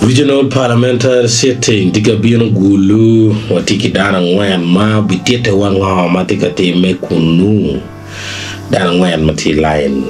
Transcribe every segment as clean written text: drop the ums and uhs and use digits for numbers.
Regional Parliamentary Sitting tye ka bino Gulu. Watye ki dano angwen ma obitittiwa ngo ma tye ka timme kunnu. Dano angwen ma tye i lain.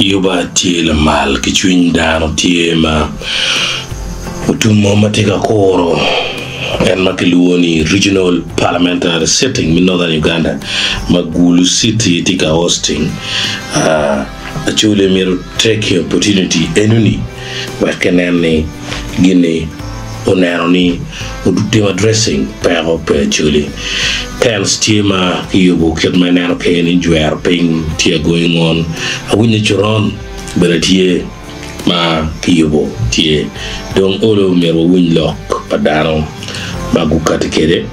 Yuba tye lamal ki cwiny dano tye ma otumo ma tye ka kuro en ma kilwongo ni Regional Parliamentary Sitting me Northern Uganda ma Gulu City tye ka hosting. Acholi myero take opportunity enoni wek kinen ni gini oneno ni otimo addressing peko pe Acholi. Tents tye ma kiyubo kit ma ineno kene ni jwero piny tye going on. Awinyo coron bene tye ma kiyubo tye. Dong olo myero wawiny lok pa dano ma gukati kwede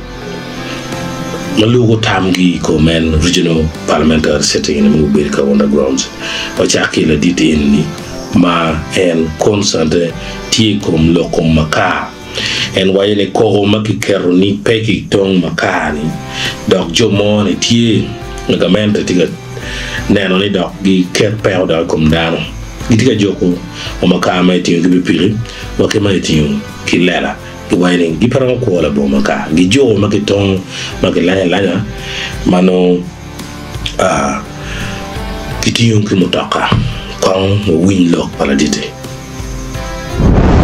ma luko tamgi i kom en Regional Parliamentary Sitting ma obedo i Kawunda Grounds. Wacak ki ladit eni ma en concerned tye i kom lok kom makar. En waco ni koko ma kiketo ni pe kitong makar-ni dok jo mo ni tye ma gamente tye ka neno ni dok giket peko dok i kom dano. Gitye ka juko wa makar ma itingo ki pikipiki wa ki ma itingo ki lela. Giwaco ni gipe romo kwo labongo makar. Gijuko ma kitongo ma kilanyo alanya ma nongo kitingo ki mutoka. Kong wawiny lok pa ladit-ti.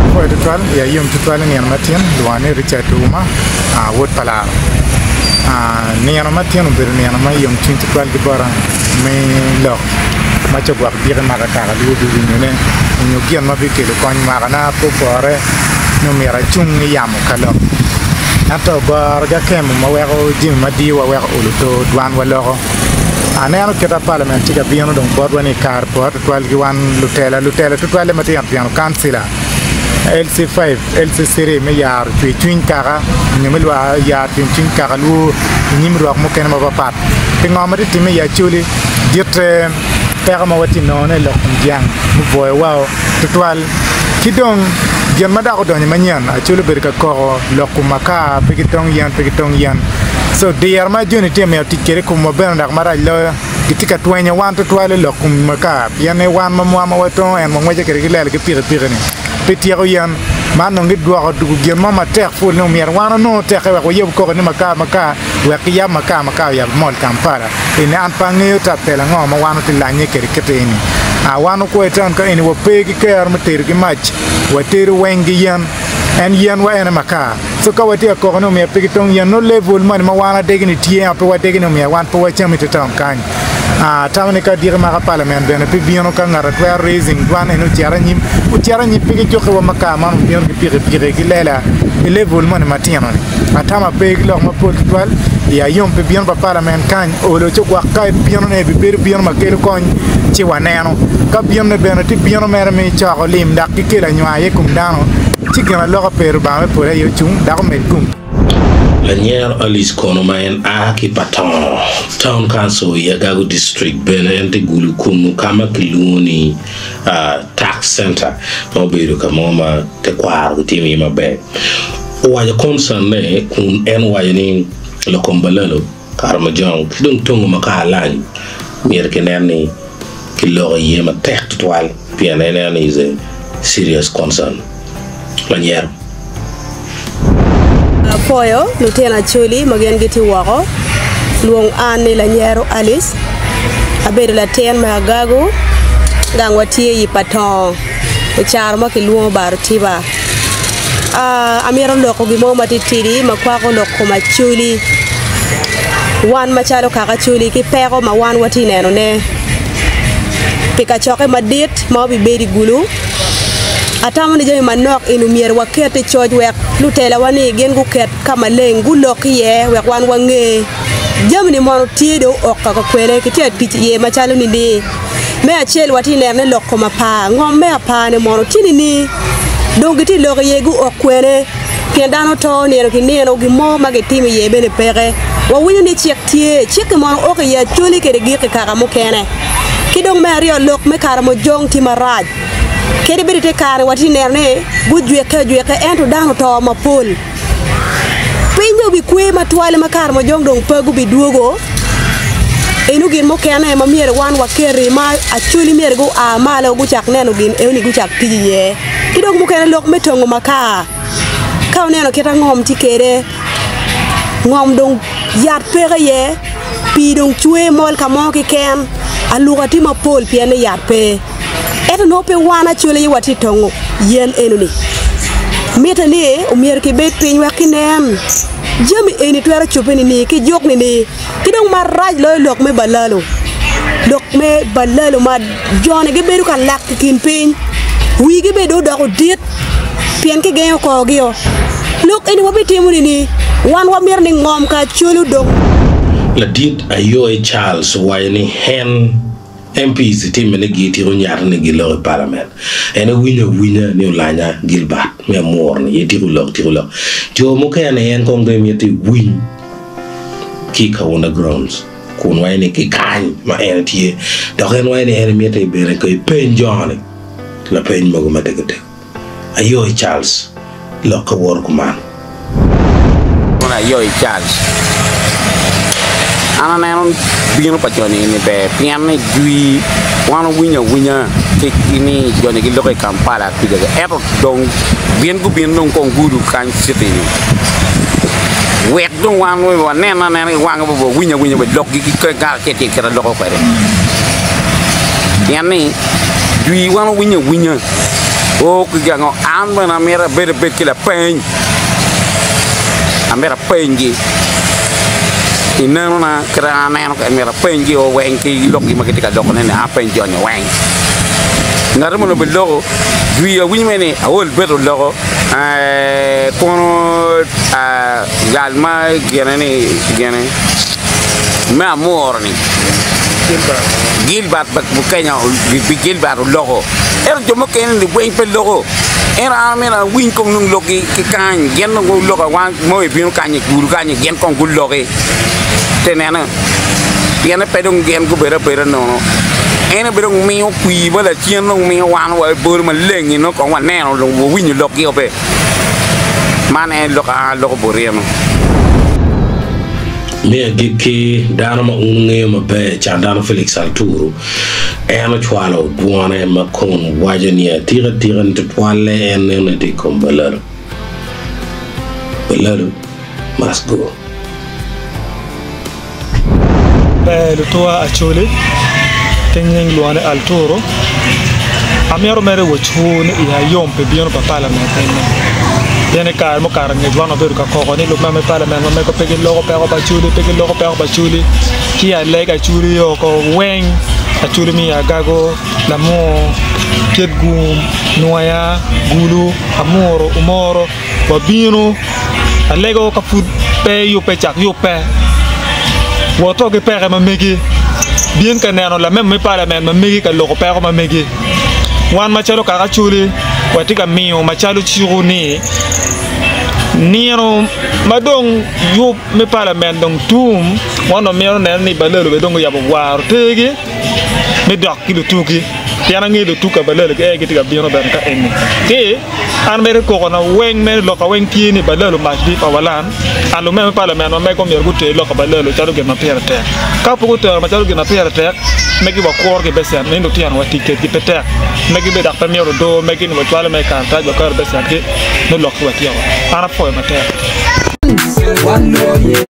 Apwoyo tutwal, iya yom tutwal i nino matin, lwonga ni Richard Ouma, wod pa Laro. Nino matin obedo nino me yomcwiny tutwal ki bota me lok ma ca gwok diki maka kaka lwor biwinyone nyo gin ma bikelo kony mwakana pe opore ni omyero acung i yamo ka lok. Ento goro ki akemo ma weko jami ma diyowa weko olo to dwanwa loko. Aneno kit ma palament tye ka bino dong botwa ni kare pore tutwal ki wan lutela, lutela tutwalle matino tino, kancila, LC5, LC3 me yaro cwer cwiny kaka nyo me yaro cwer cwiny kaka lwor i nyim rok mukene mapapat. Pingo ma tye timme i Acholi ditte peko ma watye nongone i lok kom dyang mubwoyowa tutwal ki dong gin ma dok odonyo manyen Acholi obedo ka koko lok kom makar pe gitong yen pe gitong yen so diro ma joni tye ka mito tic kwede i komwa bene dok marac loyo. Gitye ka twenyo wan tutwal i lok kom makar, pien ni wan mamwa ma watongo en wangweco kwede ki lela ki pikipiki-ni pi tyeko yen. Man dong gidwoko dugo gin mo matek pul ni omyero wan onongo tekke wek wayub koko ni makar makar wek giyab makar makar oyab mol Kampala. Eni an pe angeyo tat telo ango ma wan watye lanye kwede kite eni. A Wan wakwo i taun ka eni wape ki kero me tedo ki mac, watedo weng ki yen. En yen wa ene makar. So ka watye ka koko ni omyero pe gitong yen, nongo level moni ma wan adegi ni tye ento pe wadegi ni omyero wan pe wacam i te taun kany. Ah, atamo ni ka diki maka parliament bene pe bino ka ngat atwero raising dwan eni ocito anyim, ocito anyim pe gijuki wa makar man obino ki pikipiki ki lela i level moni matino ni. Atamo ape ki lok mapol tutwal i ayom pi bino pa parliament kany, olo ci gwok ka bino ne bibedo bino ma kelo kony ci waneno. Ka bino ne bene tye bino mere me coko lim dok ki kelo anywar aye i kom dano. Ci gin aloka pe Rubanga me polo aye ocung, dok omed gum. Lanyero Alice kono ma en a ki Patongo Town Council i Agago District bene en tye gulu kunu ka ma kilwongo ni Tax Center ma obedo ka mo ma tekwaro gitimo iye maber. Owaco concern ne kun en owaco ni Lokom Balalo, Karamojong ki dong Tongo Makar Alany myero kinen ni kiloko iye matek tutwal pien eneno ni is a serious concern. Lanyero. Apwoyo lutino Acholi ma gin gitye woko. Lwong an ni Lanyero Alice. Abedo latin me Agago. Gangwa tye i Patongo, i caro ma kilwongo Barotiba. Amito loko gin mo matitidi ma kwako lok kom Acholi. Wan macalo kaka Acholi ki peko ma wan watye ka nenone pi kacokke madit ma obibedo i Gulu, atamo ni jami manok eni myero waket i coc wek lutelawa ni gin guket ka maleng gulok iye wek wan wange jami-ni mono tye dong ook ka kwene kitye ka tic iye macalo nini. Me acel watye ka neno ni lok kom apar, ngom me apar-ni mono tye nini? Dong gitye ka lok iye guok kwene? Pien dano to nino ki nino, gin mo ma gitimo iye bene peke. Wawinyo ni cik tye, cik-ki mono ok iye Acholi kede gik i kaka mukene. Ki dong me aryo lok me Karamojong tye marac. Kadi bed i te kare watye ka neno ni gujwikke ajwika ento dano oto mapol. Piny obikwe matwal ma Karamojong dong pe gubidwogo. Eno gin mukene ma myero wan waketi ma Acholi myero gua malo gucak neno gin enoni gucak tic iye. Ki dong mukene lok me tongo makar. Ka wuneno kit ma ngom tye kwede, ngom dong yat peke iye, pii dong cwer mol ka mo keken, aluka tye mapol pien ni yat pe. Ento nongo pe wan Acholi aye watye ka tongo yen enoni. Mitte ni omyero kibed piny wek kinen jami eni twero cobbe nining ki juk nining ki dong marac loyo lok me balalo, lok me balalo ma joni gibedo ka lak i kin piny wigi bene dong odoko dit pien kigengo korgio. Lok eni wabitimo nining? Wan wamito ni ngom ka Acholi odong. Ladit Ayoe Charles owaco ni en MPs itimme ni gitiko nyatte ni gilok i palament. En ewinyo awinya ni olanya Gilbert me amur ni etiko lok tiko lok. Jo mukene en kong dong emito ewiny ki i Kaunda Grounds kun waco ni ki kany ma en etye dok en waco ni en emito bene ka epeny jo-ni lapeny mogo matego tego. Ayoy Charles lokke woto kuman. Kun ayoy Charles, An aneno bino pa joni ni ber pien ni jwi wan owinyo awinya ki ni joni giloko i Kampala kuca ento dong gin gubino dong kong gudo kany city ni wek dong wan wanen anena ki wangwa wawiny awinya wa lokgi ki ngat acel acel kit ma loko kwede pien ni jwi wan owinyo awinya. O ki gango, an bene amito abed abed ki lapeny, amito apenygi i nenona kit ma an aneno kwede myero apenygi o weng ki lokgi ma gitye ka lokone ni apeny joni weng. Ngat moni obiloko jwi awinyo mere ni aol bed oloko kono gal ma gine ni gine me amuro ni Gilbert Bukenya Gilbert oloko ento jo mukene ni weng pe loko ento an amito awiny kong nong lokgi ki kany gin dong guloko wan ma ebino kany i gudo kany gin kong guloki te nene pien pe dong gin gubedo abeda nono en aye dong miyo kwir ma lacen dong miyo wan wabolo maleng nongo kong waneno dong wawinyo lokgi o be man en lok a an aloko boti eno. Me agikki, dano ma wun wungeyo maber, can dano Felix Arturo, en ocwalo dwone ma kun waco ni atika tika ni tutwalle en neno ni tye i kom Balalo. Balalo must go. Ber lutuwa Acholi ki nying lwongo ni Alturu, amito mere wacwu ni iya yom pi bino pa palament eni pien i kare mukato angec wan wabedo ka koko ni lub me palament ma mego pe giloko peko pa Acholi pe giloko peko pa Acholi ci aleg Acholi oko weng Acholi me Agago, Lamur, Kitgum, Nwoya, Gulu, Amuru, Omoro. Wabino, alego ka pud pe iyubbe cak yubbe. Woto ki peke ma megi. Bin ka neno lamemo me palament ma megi ka loko peko ma megi. Wan macalo kaka Acholi watye ka miyo macalo ciko ni nino ma dong yub me palament dong tum, wan wamito neno ni Balelo bene dong oyabo gwaro tergi. me dok ki lutugi pien angeyo lutug ka balalo ki ee gitye ka bino bene ka eni ci an mere kokona weng mere lok ka weng tye ni balalo must be our land and lumeme me palament ma mego myero guter lok ka balalo calo gin ma pire tek ka pe gutero macalo gin ma pire tek megi wakuro ki becen ni lutino wa tic kedgi pe tek megi bene dok pe myero odor megi ni wacwalo mere i karatac waketo becen ki nongo lok ki watyeko an apwoyo matek.